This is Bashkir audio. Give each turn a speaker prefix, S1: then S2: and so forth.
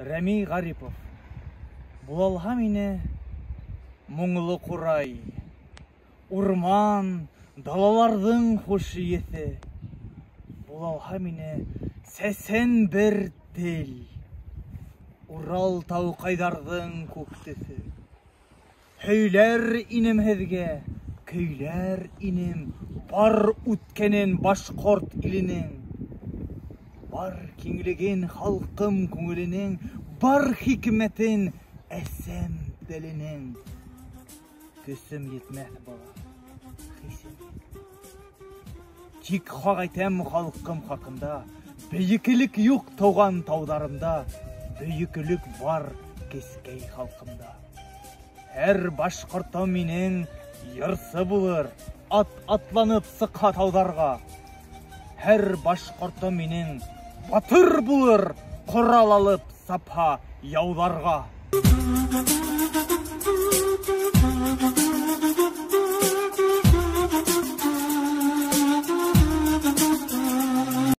S1: Рәми Ғарипов. Булалһам ине моңло ҡурай, урман, далаларҙың хуш еҫе. Булалһам ине сәсән бер тел, Урал тауҡайҙарҙың күк төҫө. Һөйләр инем һеҙгә, көйләр инем бар үткәнен башҡорт иленең. Бар киңлеген халҡым күңеленең, бар хикмәтен әсәм теленең. Көсөм етмәҫ бала, хисем. Тик хаҡ әйтәм халҡым хаҡында, бейеклек юҡ тыуған тауҙарымда, бөйөклөк бар кескәй халҡымда. Һәр башҡортом минең йырсы булыр, ат атланып сыҡһа тауҙарға. Һәр башҡортом минең батыр булыр, ҡорал алып сапһа яуҙарға.